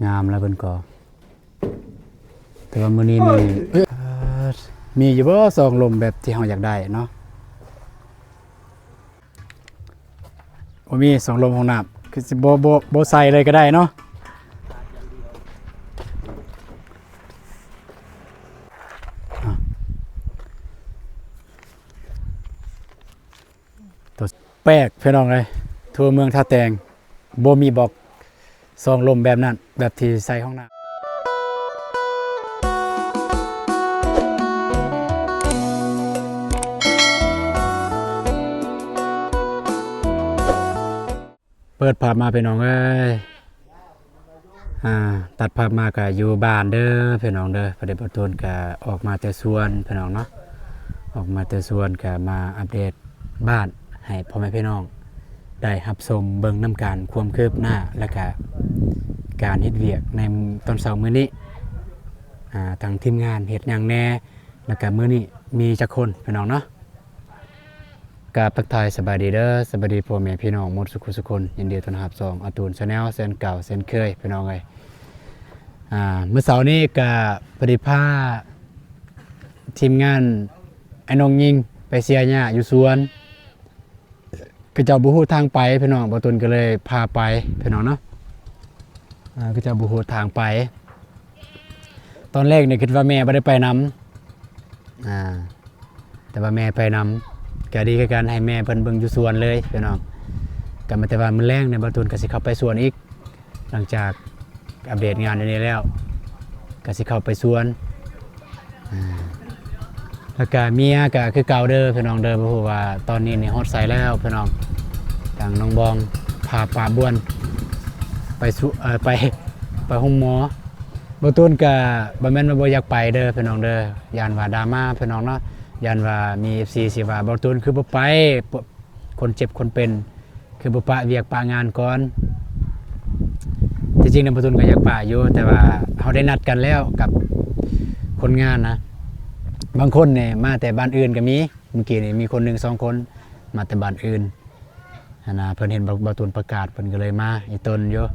ງາມແລ້ວເພິ່ນກໍ ແຕ່ວ່າມື້ນີ້ນີ້ ເອີ ມີຢູ່ບໍ່ຊອງລົມແບບທີ່ເຮົາຢາກໄດ້ເນາະ? ບໍ່ມີຊອງລົມຫ້ອງນ້ຳ ຄືຊິບໍ່ ບໍ່ ບໍ່ໃສ່ເລີຍກໍໄດ້ເນາະ. ແປກພີ່ນ້ອງເອີຍ ທົ່ວເມືອງທ່າແຕງ ບໍ່ມີບອກຊອງລົມແບບນັ້ນ ແບບທີ່ໃສ່ຫ້ອງນ້ຳ. ເປີດພາບມາພີ່ນ້ອງເອີຍ ອ່າ ຕັດພາບມາກະຢູ່ບ້ານເດີພີ່ນ້ອງເດີ. ພໍດີບ່າວຕູນກະອອກມາແຕ່ສວນພີ່ນ້ອງເນາະ ອອກມາແຕ່ສວນກະມາອັບເດດບ້ານໃຫ້ພໍ່ແມ່ພີ່ນ້ອງໄດ້ຮັບຊົມເບິ່ງນຳກັນ ຄວາມຄືບໜ້າ ແລະກະການເຮັດວຽກໃນຕອນເຊົ້າມື້ນີ້ ອ່າ ທາງທີມງານເຮັດຫຍັງແດ່ ແລະກະມື້ນີ້ມີຈັກຄົນພີ່ນ້ອງເນາະ. ກາບທັກທາຍສະບາຍດີເດີ ສະບາຍດີພໍ່ແມ່ພີ່ນ້ອງໝົດສຸຂູສຸຄົນ ຍິນດີຕ້ອນຮັບຊ່ອງອາຕູນ Channel ເຊັ່ນເກົ່າເຊັ່ນເຄີຍພີ່ນ້ອງເອີຍ. ອ່າ ມື້ເຊົ້ານີ້ກະພໍດີພາທີມງານອ້າຍນ້ອງຍິງໄປເສຍຫຍ້າຢູ່ສວນ ເຂົາເຈົ້າບໍ່ຮູ້ທາງໄປພີ່ນ້ອງ ບ່າວຕູນກໍເລີຍພາໄປພີ່ນ້ອງເນາະ. ອ່າ ເຂົາເຈົ້າບໍ່ຮູ້ທາງໄປ ຕອນແລກນີ້ຄິດວ່າແມ່ບໍ່ໄດ້ໄປນຳ ອ່າ ແຕ່ວ່າແມ່ໄປນຳ ກະດີຄືກັນ ໃຫ້ແມ່ເພິ່ນເບິ່ງຢູ່ສວນເລີຍພີ່ນ້ອງ. ກະແມ່ນແຕ່ວ່າມື້ແລງນີ້ບ່າວຕູນກະຊິເຂົ້າໄປສວນອີກ ຫຼັງຈາກອັບເດດງານຢູ່ນີ້ແລ້ວ ກະຊິເຂົ້າໄປສວນ. ອ່າ ແລ້ວກະເມຍກະຄືເກົ່າເດີພີ່ນ້ອງເດີ ບໍ່ຮູ້ວ່າຕອນນີ້ນີ້ຮອດໃສແລ້ວພີ່ນ້ອງ. ທາງນ້ອງບອງພາປ້າບວນໄປສຸ ເອີ ໄປ ໄປໂຮງໝໍ. ບ່າວຕູນກະບໍ່ແມ່ນວ່າບໍ່ຢາກໄປເດີພີ່ນ້ອງເດີ ຢ້ານວ່າດຣາມາພີ່ນ້ອງເນາະ ຢ້ານວ່າມີເອັຟຊີຊິວ່າ ບ່າວຕູນຄືບໍ່ໄປ ຄົນເຈັບຄົນເປັນ ຄືບໍ່ປະວຽກປະງານກ່ອນ. ທີ່ຈິງນະ ບ່າວຕູນກໍຢາກປະຢູ່ ແຕ່ວ່າເຮົາໄດ້ນັດກັນແລ້ວກັບຄົນງານນະ ບາງຄົນນີ້ມາແຕ່ບ້ານອື່ນກໍມີ. ມື້ກີ້ນີ້ມີຄົນໜຶ່ງສອງຄົນມາແຕ່ບ້ານອື່ນຫັ້ນນະ ເພິ່ນເຫັນບ່າວ ບ່າວຕູນປະກາດ ເພິ່ນກໍເລີຍມາອີ່ຕົນຢູ່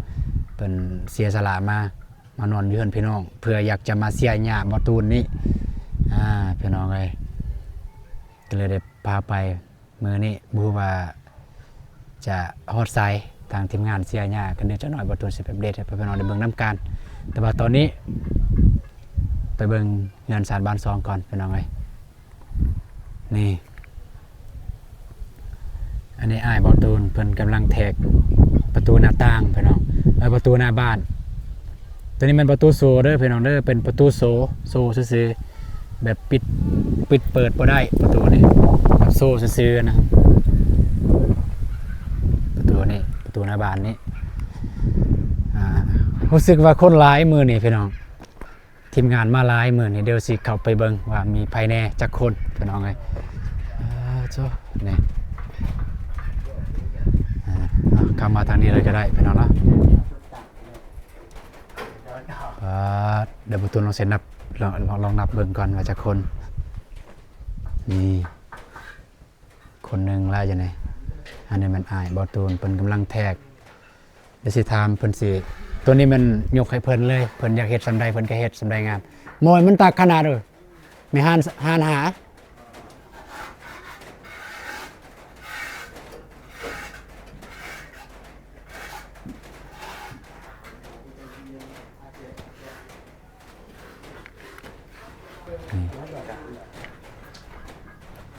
ເພິ່ນເສຍສະຫຼະມາ ມານອນຢູ່ເຮືອນພີ່ນ້ອງ ເພື່ອຢາກຈະມາເສຍຫຍ້າບ່າວຕູນນີ້ ອ່າ ພີ່ນ້ອງເອີຍ ກໍເລີຍໄດ້ພາໄປ. ມື້ນີ້ບໍ່ຮູ້ວ່າຈະຮອດໃສ ທາງທີມງານເສຍຫຍ້າ ຄັນເດີ ຈັກໜ້ອຍບ່າວຕູນຊິໄປອັບເດດໃຫ້ພີ່ນ້ອງໄດ້ເບິ່ງນຳກັນ. ແຕ່ວ່າຕອນນີ້ໄປເບິ່ງເຮືອນຊານບ້ານຊ່ອງກ່ອນພີ່ນ້ອງເອີຍ. ນີ້ ອັນນີ້ອ້າຍບ່າວຕູນເພິ່ນກຳລັງແທກປະຕູໜ້າຕ່າງພີ່ນ້ອງ ເອີ ປະຕູໜ້າບ້ານ. ໂຕນີ້ແມ່ນປະຕູໂສ້ເດີພີ່ນ້ອງເດີ ເປັນປະຕູໂສ້ ໂສ້ຊື່ໆ ແບບປິດ ປິດເປີດບໍ່ໄດ້ປະຕູນີ້ ໂສ້ຊື່ໆນະ. ປະຕູນີ້ ປະຕູໜ້າບ້ານນີ້ ອ່າ ຮູ້ສຶກວ່າຄົນຫຼາຍມື້ນີ້ພີ່ນ້ອງ ທີມງານມາຫຼາຍມື້ນີ້ ດຽວຊິເຂົ້າໄປເບິ່ງວ່າມີໃຜແດ່ຈັກຄົນພີ່ນ້ອງເອີຍ. ອ່າ ໂທ້ ນີ້ ອ່າ ເຂົ້າມາທາງນີ້ເລີຍກໍໄດ້ພີ່ນ້ອງເນາະ. ອ່າ ດຽວບ່າວຕູນລອງເຊັນນັບ ລອງ ລອງ ລອງນັບເບິ່ງກ່ອນວ່າຈັກຄົນ. ນີ້ ຄົນໜຶ່ງລະຢູ່ນີ້ ອັນນີ້ແມ່ນອ້າຍບ່າວຕູນ ເພິ່ນກຳລັງແທກ ດຽວຊິຖາມເພິ່ນຊິ ໂຕນີ້ແມ່ນຍົກໃຫ້ເພິ່ນເລີຍ ເພິ່ນຢາກເຮັດສ່ຳໃດເພິ່ນກໍເຮັດສ່ຳໃດງາມ. ໝໍຍມັນຕັກຂະໜາດເອີ ແມ່ນຮ້ານ ຮ້ານຫາ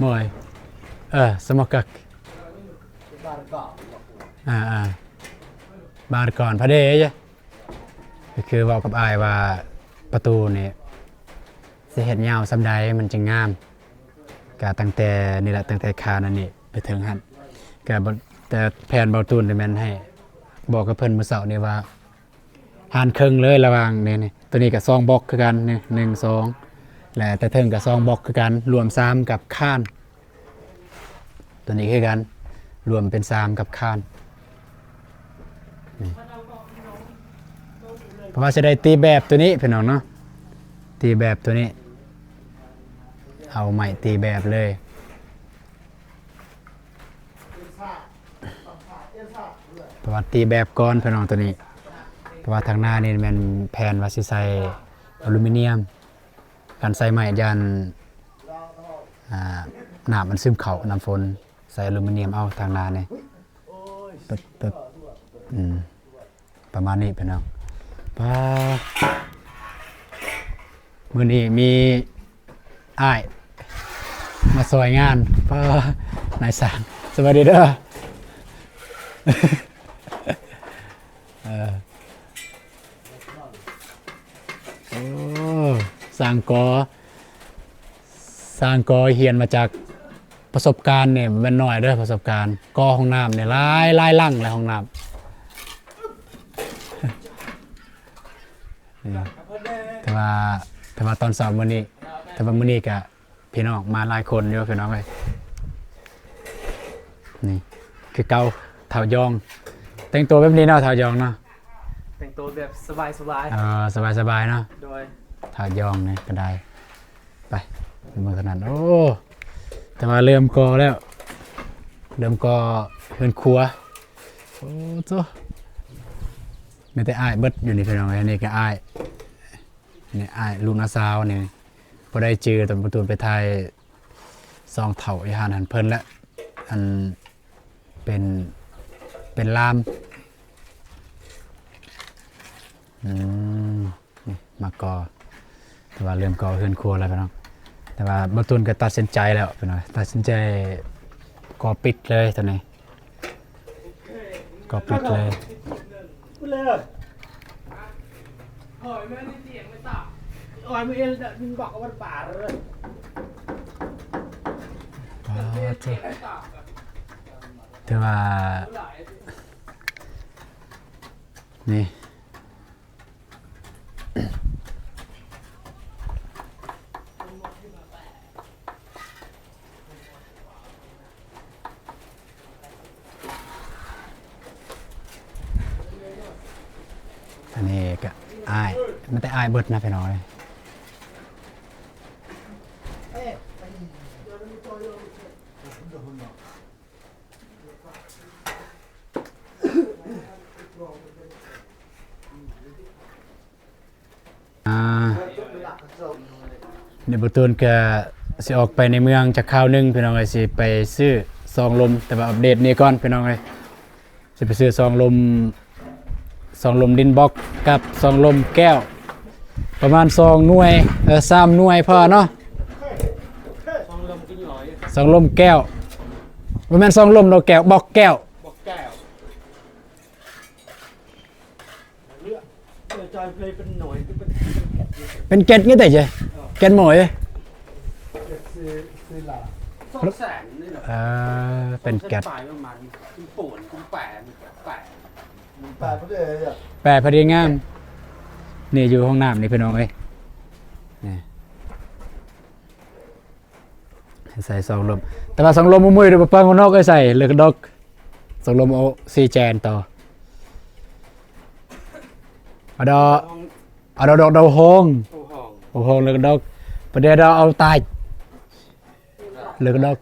Mooi. Eh, smakak. ອ່າໆ ບາດກ່ອນພະເດ ກໍຄືເວົ້າກັບອ້າຍວ່າປະຕູນີ້ຊິເຮັດຍາວສ່ຳໃດມັນຈຶ່ງງາມ ກະຕັ້ງແຕ່ນີ້ແຫຼະ ຕັ້ງແຕ່ຄານອັນນີ້ໄປເຖິງຫັ້ນ ກະ ແຕ່ແຜນບ່າວຕູນນີ້ແມ່ນໃຫ້ ບອກກັບເພິ່ນມື້ເຊົ້ານີ້ວ່າ ຫານເຄິ່ງເລີຍລະຫວ່າງນີ້ ນີ້ ໂຕນີ້ກໍສອງບລັອກຄືກັນ ນີ້ ໜຶ່ງ ສອງ ແລະ ແຕ່ເທິງກໍສອງບລັອກຄືກັນ ລວມສາມກັບຄານ ໂຕນີ້ຄືກັນ ລວມເປັນສາມກັບຄານ ນີ້ ເພາະວ່າຊິໄດ້ຕີແບບໂຕນີ້ພີ່ນ້ອງເນາະ ຕີແບບໂຕນີ້ ເອົາໄມ້ຕີແບບເລີຍ. ປະຫວັດຕີແບບກ່ອນພີ່ນ້ອງ ໂຕນີ້ ະວ່າທາງໜ້ານີ້ແມ່ນແຜນວ່າຊິໃສ່ອາລູມີນຽມ ການໃສ່ໄມ້ຢ້ານ ອ່າ ນ້ຳມັນຊຶມເຂົ້າ ນ້ຳຝົນ ໃສ່ອາລູມີນຽມເອົາທາງໜ້ານີ້ ປະ ປະ ອືມ ປະມານນີ້ພີ່ນ້ອງ. ປາ ມື້ນີ້ມີອ້າຍມາຊ່ອຍງານ ປາ ນາຍຊ່າງ ສະບາຍດີເດີ. ເອີ ໂອ້ ຊ່າງກໍ່ ຊ່າງກໍ່ຮຽນມາຈາກປະສົບການນີ້ ບໍ່ແມ່ນໜ້ອຍເດີ ປະສົບການ ກໍ່ຫ້ອງນ້ຳນີ້ຫຼາຍ ຫຼາຍຫຼັງແລ້ວ ຫ້ອງນ້ຳ. ນີ້ ແຕ່ວ່າ ແຕ່ວ່າຕອນເຊົ້າມື້ນີ້ ແຕ່ວ່າມື້ນີ້ກະ ພີ່ນ້ອງມາຫຼາຍຄົນຢູ່ພີ່ນ້ອງເອີຍ. ນີ້ຄືເກົ່າ ທ້າວຢອງ ແຕ່ງຕົວແບບນີ້ເນາະ ທ້າວຢອງເນາະ. ແຕ່ງຕົວແບບສະບາຍໆ ເອີ ສະບາຍໆເນາະ. ໂດຍ ທ້າວຢອງນີ້ກະໄດ້ ໄປ ເບິ່ງເທົ່ານັ້ນ. ໂອ້ ແຕ່ວ່າເລີ່ມກໍ່ແລ້ວ ເລີ່ມກໍ່ເຮືອນຄົວ. ໂອ້ໂຕ ມີແຕ່ອ້າຍເບິດຢູ່ນີ້ພີ່ນ້ອງເອີຍ. ນີ້ກະອ້າຍ ນີ້ອ້າຍ ລູກນ້າສາວນີ້ ບໍ່ໄດ້ຈື່ ຕອນປະຕູນໄປຖ່າຍຊ່ອງເຖົ້າຢູ່ຮ້ານຫັ້ນ ເພິ່ນແຫຼະ ອັນ ເປັນ ເປັນລ່າມ. ອືມ ນີ້ມາກໍ່ ແຕ່ວ່າເລີ່ມກໍ່ເຮືອນຄົວແລ້ວພີ່ນ້ອງ. ແຕ່ວ່າບໍ່ຕູນກໍຕັດສິນໃຈແລ້ວພີ່ນ້ອງ ຕັດສິນໃຈກໍ່ປິດເລີຍຕອນນີ້. ກໍປິດເລີຍ. ອໍ ເທ ຖືວ່າ ນີ້ ອັນນີ້ກະອ້າຍ ມີແຕ່ອ້າຍເບິດນະພີ່ນ້ອງເອີຍ. ອ່າ ດຽວບໍ່ຕູນກະຊິອອກໄປໃນເມືອງຈັກຄາວໜຶ່ງພີ່ນ້ອງເອີຍ ຊິໄປຊື້ຊອງລົມ ແຕ່ວ່າອັບເດດນີ້ກ່ອນພີ່ນ້ອງເອີຍ ຊິໄປຊື້ຊອງລົມ ຊອງລົມດິນບລັອກກັບຊອງລົມແກ້ວ ປະມານສອງໜ່ວຍ ເອີ ສາມໜ່ວຍພໍເນາະ. ຊອງລົມແກ້ວ ບໍ່ແມ່ນຊອງລົມດອກແກ້ວ ບລັອກແກ້ວ. ເປັນເກັດນີ້ເດ້ ເຈັດໝໍຍ ເອີ ເປັນເກັດ ແປພໍດີງາມ. ນີ້ຢູ່ຫ້ອງນ້ຳນີ້ພີ່ນ້ອງເອີຍ ນີ້ ໃສ່ຊອງລົມ ແຕ່ວ່າຊອງລົມມື້ນີ້ບໍ່ປາງນອກໃຫ້ໃສ່ເລີກດອກ ຊອງລົມເອົາສີ່ແຈນຕໍ່ ອາດອ ອາດອດອກດາວຮອງ ໂອ້ໂຫ ໂອ້ໂຫ ເລີກດອກ ປະເດດາວເອົາຕາຍ ເລີກດອກ.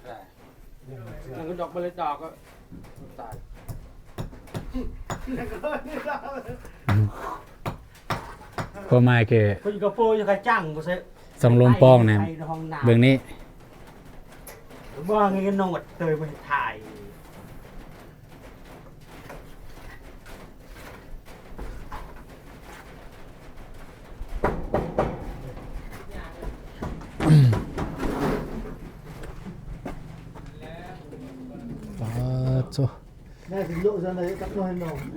ຄວາມໝາຍຄື ເພິ່ນກໍໂປຢູ່ກະຈັງບໍ່ເຊີ ສອງລົມປອງແນ່ ເບິ່ງນີ້ ບໍ່ເງິນໂນດເຕີຍບໍ່ເຮັດຖ່າຍ. ປາໂທ້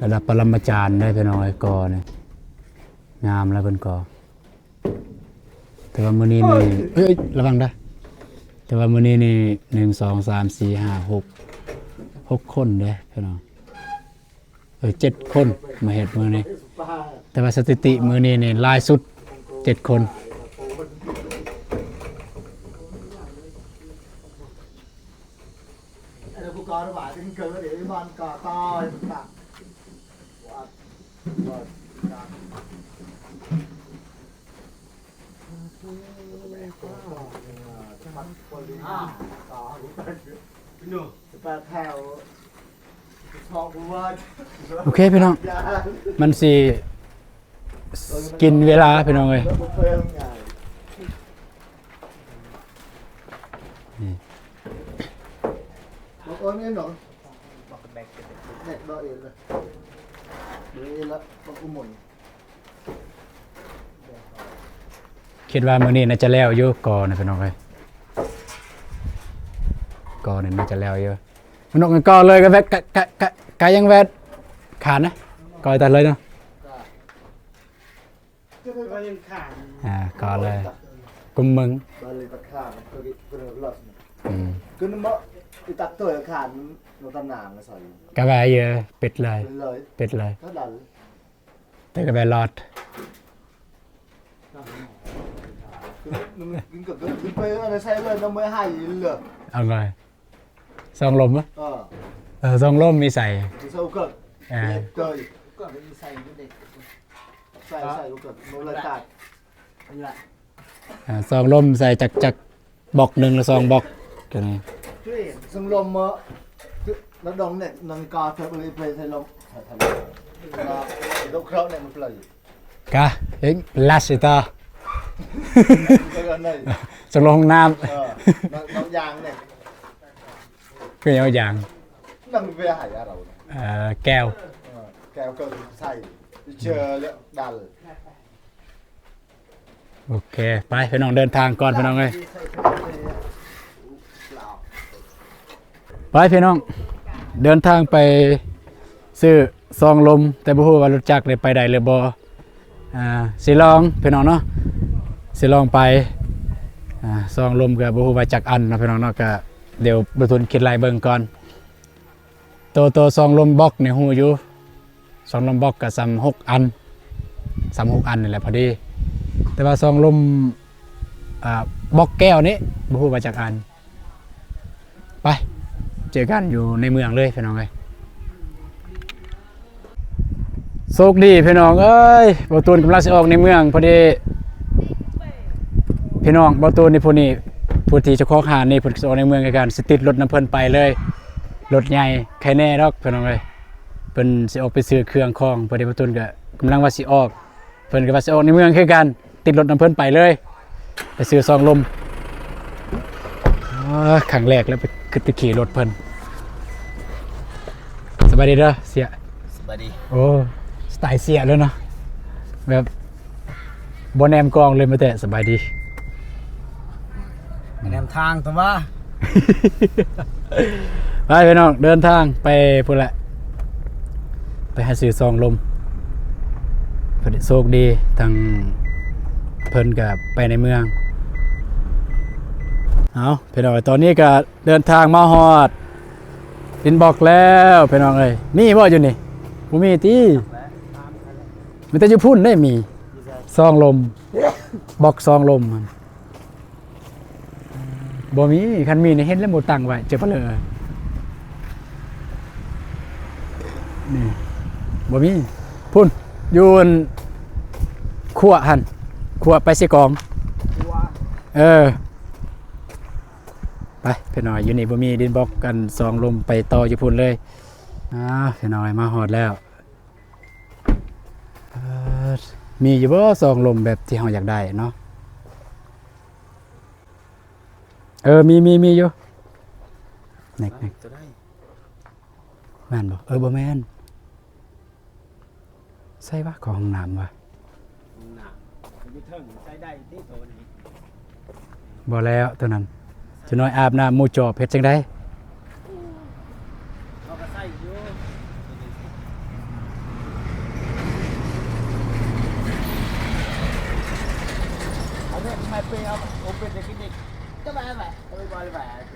ລະດັບປະລະມາຈານເດ້ພີ່ນ້ອງເອີຍ ກໍນີ້ ງາມແລ້ວເພິ່ນກໍ ແຕ່ວ່າມື້ນີ້ນີ້ ເອີຍ ລະວັງເດີ ແຕ່ວ່າມື້ນີ້ນີ້ ໜຶ່ງ ສອງ ສາມ ສີ່ ຫ້າ ຫົກ ຫົກຄົນເດ້ພີ່ນ້ອງ ເອີ ເຈັດຄົນມາເຮັດມື້ນີ້ ແຕ່ວ່າສະຖິຕິມື້ນີ້ນີ້ຫຼາຍສຸດເຈັດຄົນ. Oke ພີ່ນ້ອງ ມັນຊິ ກິນເວລາພີ່ນ້ອງເອີຍ. ນີ້ ບັກເອີນນີ້ເນາະ ບັກແບກ ແບກດອກເອງເລີຍ ເອີ ລະບັກອຸມົນ. ຄິດວ່າມື້ນີ້ໜ້າຈະແລ້ວຢູ່ ກໍນະພີ່ນ້ອງເອີຍ ກໍນີ້ໜ້າຈະແລ້ວຢູ່. ມັນອອກກໍເລີຍ ກໍແວະ ກະ ກະ ກະ ກະຍັງແວະຂານນະ ກໍຕັດເລີຍເນາະ. ກໍຍັງຂານ ອ່າ ກໍເລີຍ ກຸມເມືອງ ອືມ ກະແວະຢູ່ ປິດເລີຍ ປິດເລີຍ ແຕ່ກະແວະລອດ ເອົາເລີຍ ສອງລົມ ເອີ ເອີ ສອງລົມມີໃສ່ ເອີ ໃສ່ ໃສ່ ເອີ ສອງລົມໃສ່ຈັກ ຈັກ ບລັອກໜຶ່ງ ຫຼື ສອງບລັອກ ຕົວນີ້ ສອງລົມ ເອີ ລະດອງເນັດ ນັງກາເທີບເລີຍ ໄປໃສ່ລົມ ໃສ່ ໃສ່ລົມ ກະເຮັດລັດຊິຕາ ສອງລົມຫ້ອງນ້ຳ ເອີ ນອກ ນອກຢາງເນັດ ຄືເອົາຢາງ ນັງເວຫາຍາເຮົາ ເອີ ແກ້ວ ເອີ ແກ້ວກໍໃສ່ ເຈີເລດັນ ໂອເຄ ໄປພີ່ນ້ອງ ເດີນທາງກ່ອນພີ່ນ້ອງເອີຍ. ໄປພີ່ນ້ອງ ເດີນທາງໄປຊື້ຊອງລົມ ແຕ່ບໍ່ຮູ້ວ່າລົດຈັກໄດ້ໄປໄດ້ຫຼືບໍ່. ອ່າ ຊິລອງພີ່ນ້ອງເນາະ ຊິລອງໄປ. ອ່າ ຊອງລົມກໍບໍ່ຮູ້ວ່າຈັກອັນເນາະພີ່ນ້ອງເນາະ ກໍດຽວບໍ່ທຸນຄິດໄລ່ເບິ່ງກ່ອນ. ໂຕ ໂຕຊອງລົມບລັອກນີ້ຮູ້ຢູ່ ຊອງລົມບລັອກກໍສ່ຳຫົກອັນ ສ່ຳຫົກອັນນີ້ແຫຼະພໍດີ. ແຕ່ວ່າຊອງລົມ ອ່າ ບລັອກແກ້ວນີ້ບໍ່ຮູ້ວ່າຈັກອັນ. ໄປ ເຈີກັນຢູ່ໃນເມືອງເລີຍພີ່ນ້ອງເອີຍ. ໂຊກດີພີ່ນ້ອງເອີຍ ບ່າວຕູນກຳລັງຊິອອກໃນເມືອງພໍດີ. ພີ່ນ້ອງ ບ່າວຕູນນີ້ ຜູ້ນີ້ ຜູ້ທີ່ເຈົ້າຂອງຮ້ານນີ້ ເພິ່ນຊິອອກໃນເມືອງຄືກັນ ຊິຕິດລົດນຳເພິ່ນໄປເລີຍ. ລົດໃຫຍ່ ໃຄແນ່ດອກພີ່ນ້ອງເອີຍ ເພິ່ນຊິອອກໄປຊື້ເຄື່ອງຂອງ. ພໍດີບ່າວຕູນກໍກຳລັງວ່າຊິອອກ ເພິ່ນກໍວ່າຊິອອກໃນເມືອງຄືກັນ ຕິດລົດນຳເພິ່ນໄປເລີຍ ໄປຊື້ຊອງລົມ. ເອີ ຄັ້ງແລກແລ້ວໄປ ຂຶ້ນໄປຂີ່ລົດເພິ່ນ. ສະບາຍດີເດີເຊຍ. ສະບາຍດີ. ໂອ້ ສະໄຕເຊຍເລີຍເນາະ ແບບບໍ່ແນມກ້ອງເລີຍ ມາແຕ່ສະບາຍດີ ແນມທາງຕົວະ. ໄປພີ່ນ້ອງ ເດີນທາງໄປພຸ້ນແຫຼະ ໄປຫາຊື້ຊອງລົມ. ພໍດີໂຊກດີ ທາງເພິ່ນກໍໄປໃນເມືອງ. ເອົາ ພີ່ນ້ອງ ຕອນນີ້ກໍເດີນທາງມາຮອດດິນບລັອກແລ້ວພີ່ນ້ອງເອີຍ. ມີບໍ່ຢູ່ນີ້? ບໍ່ມີຕິ? ມີແຕ່ຢູ່ພຸ້ນເດ້ມີ ຊອງລົມ ບລັອກຊອງລົມຫັ້ນ. ບໍ່ມີ ຄັນມີນີ້ເຫັນແລ້ວບໍ່ຕັ້ງໄວ້ ເຈົ້າປະເລີ. ນີ້ ບໍ່ມີ ພຸ້ນ ຢູ່ອັນຂົວຫັ້ນ ຂົວໄປເຊກອງ. ເອີ ໄປພີ່ນ້ອງ ຢູ່ນີ້ບໍ່ມີດິນບລັອກກັນ ຊອງລົມໄປຕໍ່ຢູ່ພຸ້ນເລີຍ. ອ້າວ ພີ່ນ້ອງ ມາຮອດແລ້ວ. ເອີ ມີຢູ່ບໍ່ຊອງລົມແບບທີ່ເຮົາຢາກໄດ້ເນາະ? ເອີ ມີ ມີ ມີຢູ່ ແມັກ ແມັກ ຕົວໃດ? ແມ່ນບໍ່? ເອີ ບໍ່ແມ່ນ ໃສ່ວະ ເຂົ້າຫ້ອງນ້ຳວະ. ຫ້ອງນ້ຳຢູ່ເທິງໃສ່ໄດ້ຕິໂຕນີ້? ບໍ່ແລ້ວ ຕົວນັ້ນ ຈະໜ້ອຍອາບນ້ຳໝູ່ຈອບ ເຮັດຈັ່ງໃດ? ເຮົາກໍໃສ່ຢູ່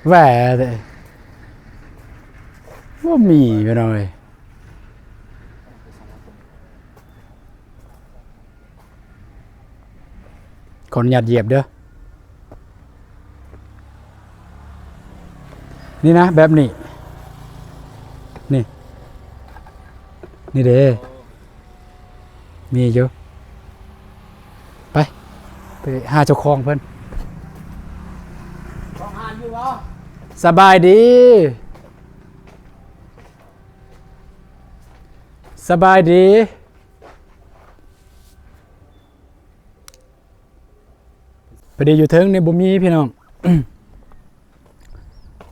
ແຫວະເດ້ ບໍ່ມີ ພີ່ນ້ອງເອີຍ. ຂໍອະນຸຍາດຢຽບເດີ ນີ້ນະ ແບບນີ້ ນີ້ ນີ້ເດ້ ມີຢູ່ ໄປ ໄປຫາເຈົ້າຂອງເພິ່ນ. ສະບາຍດີ ສະບາຍດີ. พอดีอยู่เทิงนี่บ่มีพี่น้อง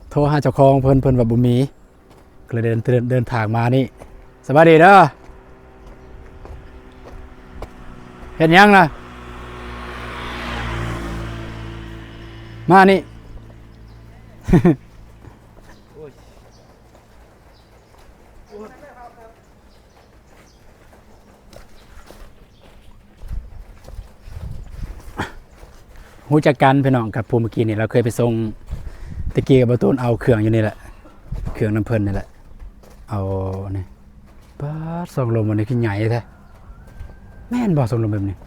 โทรหาเจ้าของเพิ่น เพิ่นว่าบ่มี ก็เลยเดิน เดิน เดินทางมานี่ สบายดีเด้อ เฮ็ดหยังนะ มานี่ ฮู้จักกันพี่น้อง กับผู้เมื่อกี้นี่ เราเคยไปส่ง ตะกี้กับบ่าวตูนเอาเครื่องอยู่นี่แหละ เครื่องนำเพิ่นนี่แหละ เอานี่ ป๊าด ซองลมอันนี้คือใหญ่แท้ แม่นบ่ ซองลมแบบนี้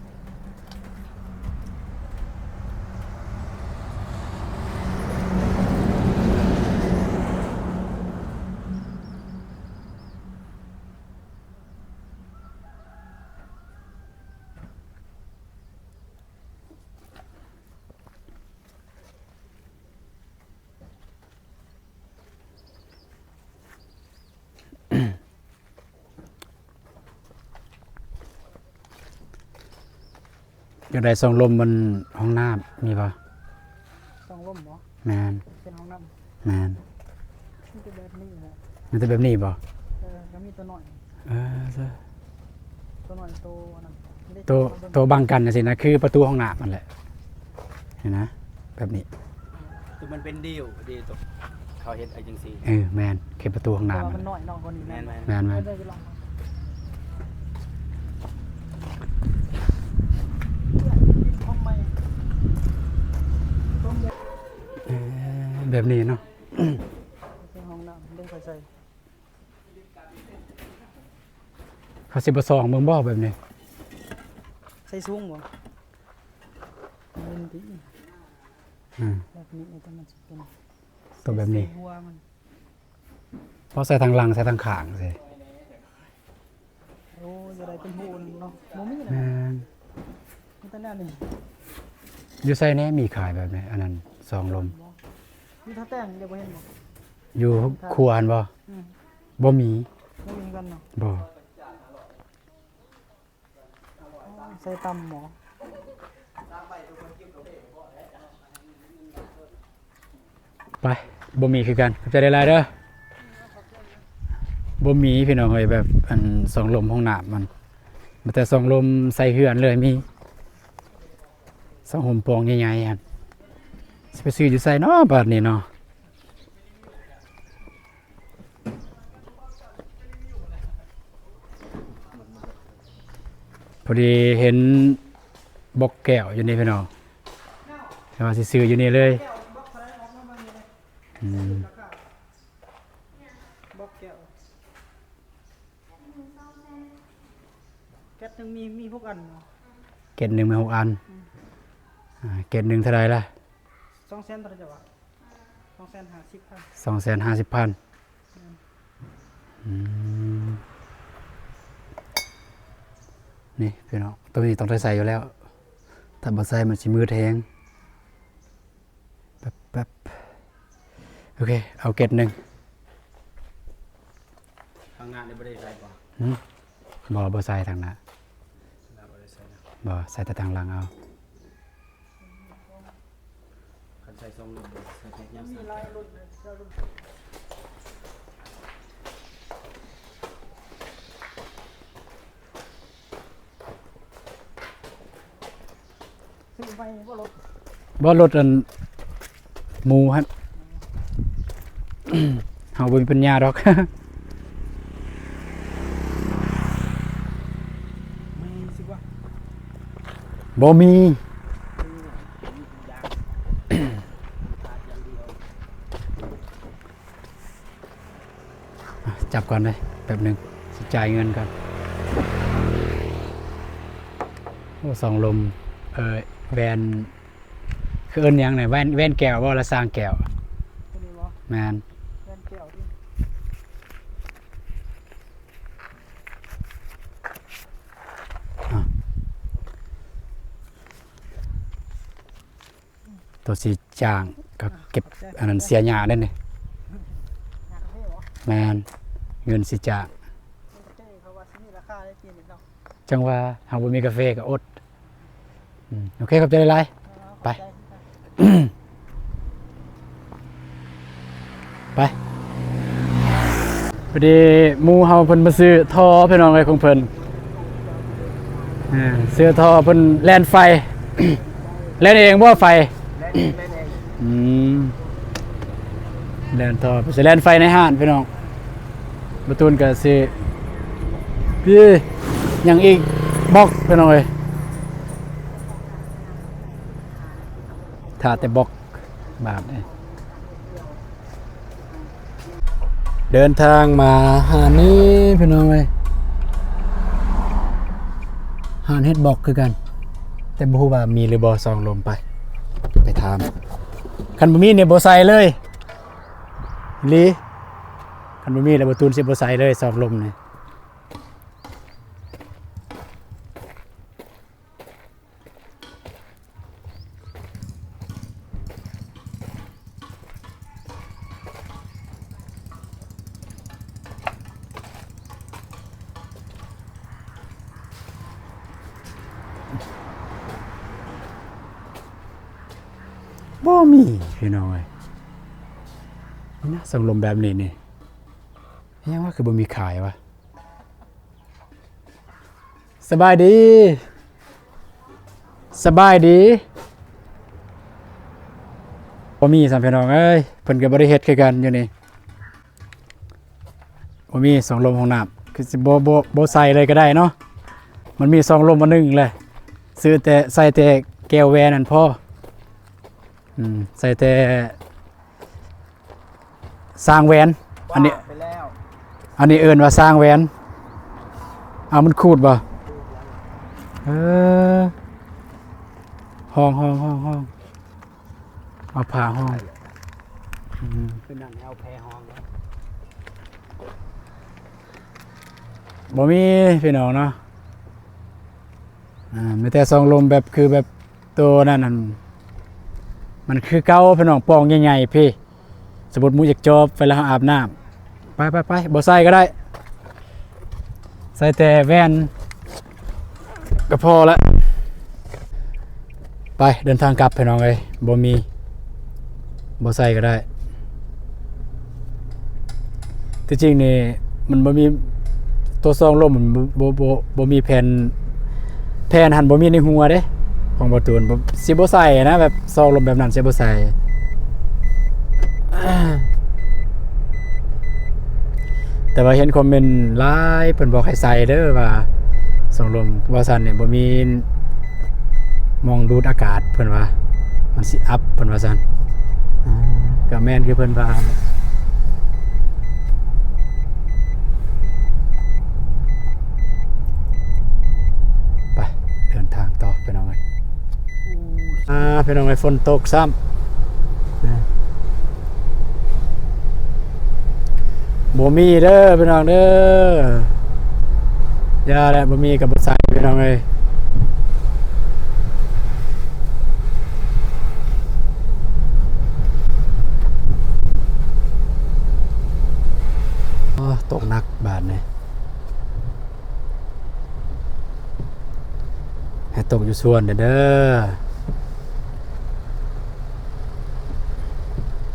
อยากได้ซองลมมันห้องน้ำมีบ่ ซองลมบ่ แม่น เป็นห้องน้ำ แม่น มีแต่แบบนี้แหละ มีแต่แบบนี้บ่ เออ ก็มีตัวน้อย เออ ตัวน้อย ตัวอันนั้น ตัว ตัวบังกันจั่งซี้นะ คือประตูห้องน้ำนั่นแหละ เห็นนะ แบบนี้ คือมันเป็นดีล ดีลตัวเขาเฮ็ดไอ้จั่งซี่ เออ แม่น คือประตูห้องน้ำ แต่ว่ามันน้อยเนาะ กว่านี้ แม่น แม่น แม่น แม่น เออ เดี๋ยวจะลอง เออ แบบนี้เนาะ เป็นห้องน้ำ เบิ่งไฟใส่ เขาสิบ่ส่องเบิ่งบ่แบบนี้ ใส่สูงบ่ เล่นติ อืม แบบนี้ แต่มันสิเป็น ตัวแบบนี้ ใส่หัวมัน พอใส่ทางหลัง ใส่ทางข้างสิ โอ้ย อย่าได้เป็นหูเนาะ บ่มีนะ แม่น มีแต่แนวนี้ อยู่ไสแน่มีขายแบบนี้ อันนั้น ซองลม อยู่ท่าแต้ง เดี๋ยวบ่เห็นบ่ อยู่ครัวหั่นบ่ อืม บ่มี บ่มีกันเนาะ บ่ ใส่ตำหมอ ไป บ่มีคือกัน ขอบใจหลายๆเด้อ บ่มีพี่น้องเอ้ย แบบอันซองลมห้องน้ำมัน มีแต่ซองลมใส่เฮือนเลย มีซองลมปองใหญ่ๆหั่น สิไปซื้ออยู่ไสเนาะบาดนี้เนาะ พอดีเห็นบล็อกแก้วอยู่นี่พี่น้อง แต่ว่าสิซื้ออยู่นี่เลย อืม บล็อกแก้ว แก๊สหนึ่งมี มีหกอันบ่ แก๊สหนึ่งมีหกอัน อืม อ่า แก๊สหนึ่งเท่าใดล่ะ สองแสนเท่าใดวะ สองแสนห้าสิบพัน สองแสนห้าสิบพัน อืม นี่พี่น้อง ตัวนี้ต้องได้ใส่อยู่แล้ว ถ้าบ่ใส่มันสิมืดแฮง แป๊บๆ โอเค เอาแก๊สหนึ่ง ทางหน้านี่บ่ได้ใส่บ่ หึ บ่ บ่ใส่ทางหน้า ทางหน้าบ่ได้ใส่นะ บ่ ใส่แต่ทางหลังเอา คันใส่ซองลม ใส่แพ็คยาม มีหลายรุ่นเลย ซื้อใหม่บ่รถ บ่รถอันหมู่หั่น เฮาบ่มีปัญญาดอก มีสิวะ บ่มี อ่ะ จับก่อนเด้อ แป๊บหนึ่ง สิจ่ายเงินก่อน โอ้ ซองลม เอ่อ แว่น คือเอิ้นหยังเนี่ย แว่น แว่นแก้วบ่ หรือซางแก้ว ตัวนี้บ่ แม่น แว่นแก้วติ อ่ะ ตัวสิจ้างกับเก็บ อ่ะ ขอบใจ อันนั้นเสียหญ้าเด้นี่ หญ้ากาแฟบ่ แม่น เงินสิจ้าง กาแฟเขาว่าสิมีราคาได้กินเนาะ จั่งว่าเฮาบ่มีกาแฟก็อด อืม โอเค ขอบใจหลายๆ เออ ข ໄປ ໄປ ພໍດີໝູ່ເຮົາເພິ່ນມາຊື້ທໍ່ ພີ່ນ້ອງເອີຍ ຂອງເພິ່ນ ເອີ ຊື້ທໍ່ເພິ່ນແລ່ນໄຟ ແລ່ນເອງບໍ່ໄຟ? ແລ່ນເອງ ແລ່ນເອງ ອືມ ແລ່ນທໍ່ ເພິ່ນຊິແລ່ນໄຟໃນຮ້ານ ພີ່ນ້ອງ. ບ່າວຕູນກໍຊິ ພີ້ ຍັງອີກບລັອກ ພີ່ນ້ອງເອີຍ ຖ້າແຕ່ບລັອກ ບາດນີ້ ເດີນທາງມາຮ້ານນີ້ ພີ່ນ້ອງເອີຍ ຮ້ານເຮັດບລັອກຄືກັນ ແຕ່ບໍ່ຮູ້ວ່າມີຫຼືບໍ່ ສອງລົມ ໄປ ໄປຖາມ. ຄັນບໍ່ມີນີ້ບໍ່ໃສ່ເລີຍອີ່ຫຼີ ຄັນບໍ່ມີແລ້ວ ບ່າວຕູນຊິບໍ່ໃສ່ເລີຍ ສອງລົມນີ້. ບໍ່ມີ ພີ່ນ້ອງເອີຍ ນີ້ນະ ສອງລົມແບບນີ້ນີ້ ຫຍັງວະ ຄືບໍ່ມີຂາຍວະ? ສະບາຍດີ ສະບາຍດີ. ບໍ່ມີຊ້ຳ ພີ່ນ້ອງເອີຍ ເພິ່ນກໍບໍ່ໄດ້ເຮັດຄືກັນຢູ່ນີ້ ບໍ່ມີສອງລົມຫ້ອງນ້ຳ ຄືຊິບໍ່ ບໍ່ ບໍ່ໃສ່ເລີຍກໍໄດ້ເນາະ ມັນມີສອງລົມອັນໜຶ່ງແຫຼະ ຊື້ແຕ່ ໃສ່ແຕ່ແກ້ວແຫວນນັ້ນພໍ ອືມ ໃສ່ແຕ່ ສ້າງແຫວນ ອັນນີ້ ວ່າໄປແລ້ວ ອັນນີ້ເອີ້ນວ່າສ້າງແຫວນ. ເອົາ ມັນຂູດບໍ່? ຂູດແລ້ວ ເອີ ຫ້ອງ ຫ້ອງ ຫ້ອງ ຫ້ອງ ເອົາຜ້າຫ້ອງ ອືມ ຄືນັ້ນ ເອົາແພຫ້ອງ ບໍ່ມີ ພີ່ນ້ອງເນາະ ອ່າ ມີແຕ່ສອງລົມແບບ ຄືແບບ ໂຕນັ້ນຫັ້ນ ມັນຄືເກົ່າ ພີ່ນ້ອງ ປ່ອງໃຫຍ່ໆ ພີ້ ສະມຸດໝູຢາກຈອບ ເວລາເຮົາອາບນ້ຳ ໄປໆໆ ບໍ່ໃສ່ກໍໄດ້ ໃສ່ແຕ່ແຫວນກໍພໍລະ ໄປ ເດີນທາງກັບ ພີ່ນ້ອງເອີຍ ບໍ່ມີ ບໍ່ໃສ່ກໍໄດ້. ທີ່ຈິງນີ້ມັນບໍ່ມີ ໂຕສອງລົມມັນບໍ່ ບໍ່ ບໍ່ ບໍ່ມີແຜ່ນ ແຜ່ນຫັ້ນບໍ່ມີໃນຫົວເດ້ ຂອງບ່າວຕູນ ຊິບໍ່ໃສ່ນະ ແບບສອງລົມແບບນັ້ນຊິບໍ່ໃສ່ ແຕ່ວ່າເຫັນຄອມເມັນຫຼາຍ ເພິ່ນບອກໃຫ້ໃສ່ເດີ ວ່າສອງລົມ ວ່າຊັ້ນນີ້ ບໍ່ມີ ໝ່ອງດູດອາກາດ ເພິ່ນວ່າ ມັນຊິອັບ ເພິ່ນວ່າຊັ້ນ ອ່າ ກໍແມ່ນຄືເພິ່ນວ່າ ໄປ ເດີນທາງຕໍ່ ພີ່ນ້ອງເອີຍ ອ່າ ພີ່ນ້ອງເອີຍ ຝົນຕົກຊ້ຳ ບໍ່ມີເດີພີ່ນ້ອງເດີ ຢ່າແຫຼະ ບໍ່ມີກໍບໍ່ໃສ່ພີ່ນ້ອງເອີຍ. ໂອ້ ຕົກໜັກບາດນີ້. ໃຫ້ຕົກຢູ່ສວນເດີ ເດີ.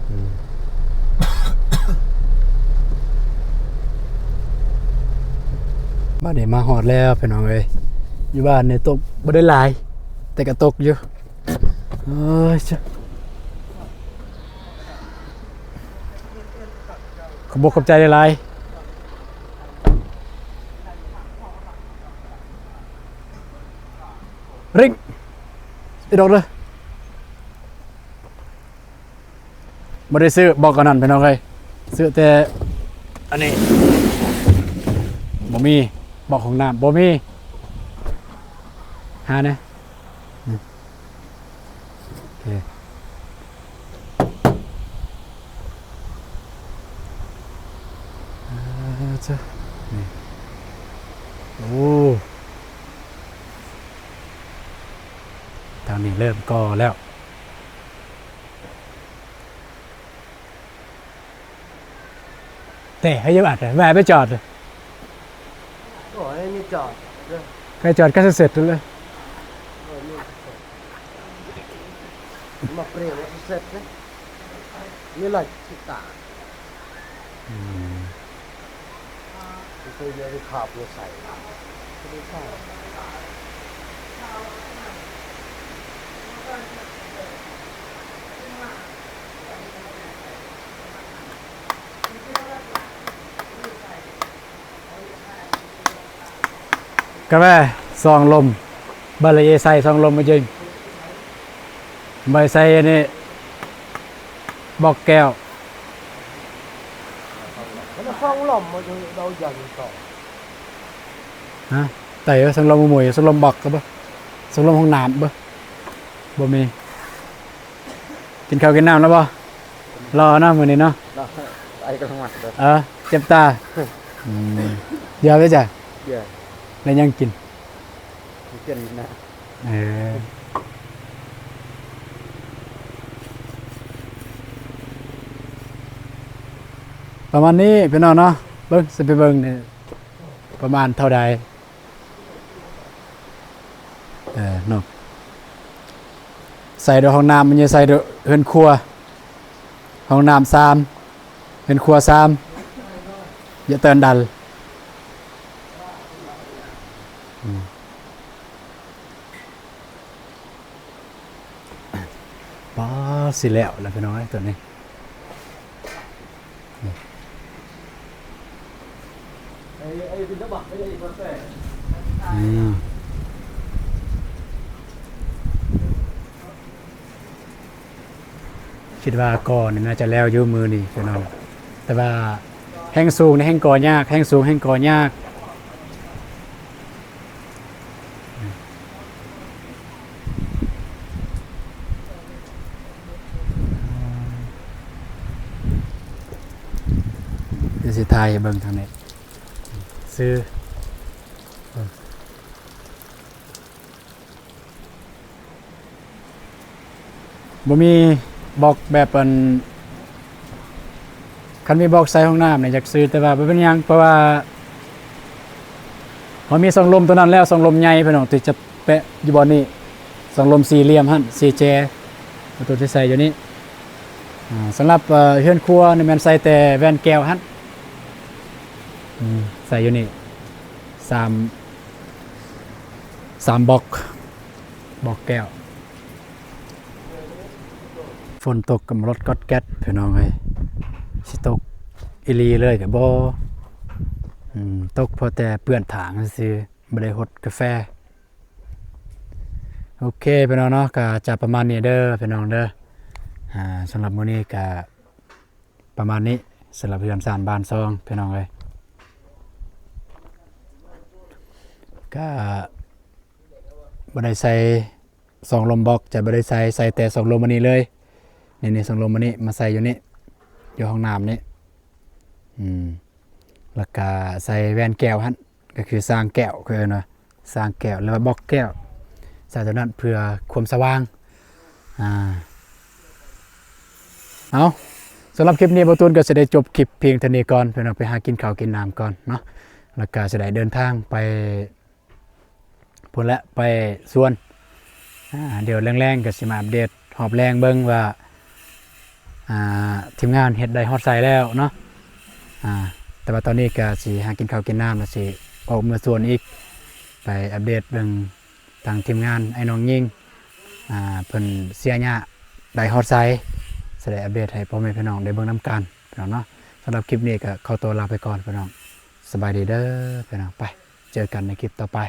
ອືມ ບາດນີ້ມາຮອດແລ້ວພີ່ນ້ອງເອີຍ. ຢູ່ບ້ານນີ້ຕົກບໍ່ໄດ້ຫຼາຍ ແຕ່ກໍຕົກຢູ່. ເອີຍ ຂອບອົກຂອບໃຈຫຼາຍໆ. ຣິ້ງ ອີດອກເດີ. ບໍ່ໄດ້ຊື້ບລັອກອັນນັ້ນພີ່ນ້ອງເອີຍ ຊື້ແຕ່ອັນນີ້. ບໍ່ມີ ບລັອກຫ້ອງນ້ຳບໍ່ມີ. ຫາແດ່. ໂອເຄ ເອີ ເຈົ້າ ນີ້ ໂອ້ ທາງນີ້ເລີ່ມກໍ່ແລ້ວ. ແຕ່ໃຫ້ຢູ່ອັດແວ່ໄປຈອດ ໂອ້ຍ ມີຈອດເດີ ໄປຈອດກໍເສັດເລີຍ. ໂອ້ຍ ມີຈອດ ເສັດເດ້ ມີຫຼາຍກິຕາ. ອືມ ມັນເປັນເລື່ອງຂາບເຫຼືອໃສ ກາແຟສອງລົມ ບາລະເອໃສ່ສອງລົມມາຈິງ ໄບໃສ່ອັນນີ້ບອກແກ້ວ ມັນສອງລົມມາຈິງ ເອົາຢ່າງຕໍ່ ຮະ ໄຕສອງລົມໝູ່ ສອງລົມບອກກະບໍ່ ສອງລົມຫ້ອງນ້ຳບໍ່ ບໍ່ມີ. ກິນເຂົ້າກິນນ້ຳແລ້ວບໍ່? ລໍເນາະ ມື້ນີ້ເນາະ ລໍ ໄອກຳລັງມາ ເອີ ເຈັບຕາ ອືມ ເຍອະເລີຍຈ້ະ ເຍອະ ແລ້ວຍັງກິນ ກິນນະ ເອີ ປະມານນີ້ພີ່ນ້ອງເນາະ ເບິ່ງ ຊິໄປເບິ່ງນີ້ ປະມານເທົ່າໃດ? ເອີ ເນາະ ໃສ່ໂດຍຫ້ອງນ້ຳ ມັນຈະໃສ່ໂດຍເຮືອນຄົວ ຫ້ອງນ້ຳສາມ ເຮືອນຄົວສາມ ຢ່າເຕີນດັນ ອືມ ປ້າ ຊິແລ້ວແລ້ວພີ່ນ້ອງເອີຍ ຕົວນີ້. ອືມ ຄິດວ່າກໍໜ້າຈະແລ້ວຢູ່ມື້ນີ້ພີ່ນ້ອງ ແຕ່ວ່າແຮງສູງນີ້ແຮງກໍ່ຍາກ ແຮງສູງແຮງກໍ່ຍາກ. ດຽວຊິຖ່າຍໃຫ້ເບິ່ງທາງນີ້ ຊື່ ບໍ່ມີບລັອກແບບອັນ ຄັນມີບລັອກໃສ່ຫ້ອງນ້ຳນີ້ຢາກຊື້ ແຕ່ວ່າບໍ່ເປັນຫຍັງ ເພາະວ່າເຮົາມີສອງລົມຕົວນັ້ນແລ້ວ ສອງລົມໃຫຍ່ພີ່ນ້ອງ ທີ່ຈະແປະຢູ່ບ່ອນນີ້ ສອງລົມສີ່ຫຼ່ຽມຫັ້ນ ສີ່ແຈ ປະຕູທີ່ໃສ່ຢູ່ນີ້. ອາ ສຳລັບ ເອີ ເຮືອນຄົວນີ້ແມ່ນໃສ່ແຕ່ແວ່ນແກ້ວຫັ້ນ ອືມ ໃສ່ຢູ່ນີ້ ສາມ ສາມບລັອກ ບລັອກແກ້ວ. ຝົນຕົກກໍມາລົດກັອດແກັດພີ່ນ້ອງເອີຍ ຊິຕົກອີ່ຫຼີເລີຍກໍບໍ່ ອືມ ຕົກພໍແຕ່ເປື້ອນຖາງຊື່ໆ ບໍ່ໄດ້ຫົດກາແຟ. ໂອເຄພີ່ນ້ອງເນາະ ກໍຈະປະມານນີ້ເດີພີ່ນ້ອງເດີ ອາ ສຳລັບມື້ນີ້ກໍ ປະມານນີ້ ສຳລັບເຮືອນຊານບ້ານຊ່ອງພີ່ນ້ອງເອີຍ ກະບໍ່ໄດ້ໃສ່ສອງລົມບລັອກ ຈະບໍ່ໄດ້ໃສ່ ໃສ່ແຕ່ສອງລົມອັນນີ້ເລີຍ ນີ້ໆ ສອງລົມອັນນີ້ມາໃສ່ຢູ່ນີ້ ຢູ່ຫ້ອງນ້ຳນີ້ ອືມ ແລ້ວກະໃສ່ແວ່ນແກ້ວຫັ້ນ ກໍຄືສ້າງແກ້ວ ເຂົາເອີ້ນວ່າສ້າງແກ້ວ ຫຼືວ່າບລັອກແກ້ວ ໃສ່ຕົວນັ້ນເພື່ອຄວາມສະຫວ່າງ ອາ ເອົາ ສຳລັບຄລິບນີ້ ບ່າວຕູນກໍຊິໄດ້ຈົບຄລິບພຽງເທົ່ານີ້ກ່ອນ ພີ່ນ້ອງ ໄປຫາກິນເຂົ້າກິນນ້ຳກ່ອນເນາະ ແລ້ວກໍຊິໄດ້ເດີນທາງໄປພຸ້ນແຫຼະ ໄປສວນ ອາ ດຽວແລງໆ ກໍຊິມາອັບເດດຮອບແລງເບິ່ງວ່າ ອາ ທີມງານເຮັດໄດ້ຮອດໃສແລ້ວເນາະ ອາ ແຕ່ວ່າຕອນນີ້ກໍຊິຫາກິນເຂົ້າກິນນ້ຳ ແລ້ວຊິອອກເມືອສວນອີກ ໄປອັບເດດເບິ່ງ ທາງທີມງານອ້າຍນ້ອງຍິງ ອາ ເພິ່ນເສຍຫຍ້າໄດ້ຮອດໃສ ຊິໄດ້ອັບເດດໃຫ້ພໍ່ແມ່ພີ່ນ້ອງໄດ້ເບິ່ງນຳກັນພີ່ນ້ອງເນາະ. ສຳລັບຄລິບນີ້ກໍຂໍຕົວລາໄປກ່ອນພີ່ນ້ອງ. ສະບາຍດີເດີພີ່ນ້ອງ. ໄປເຈີກັນໃນຄລິບຕໍ່ໄປ.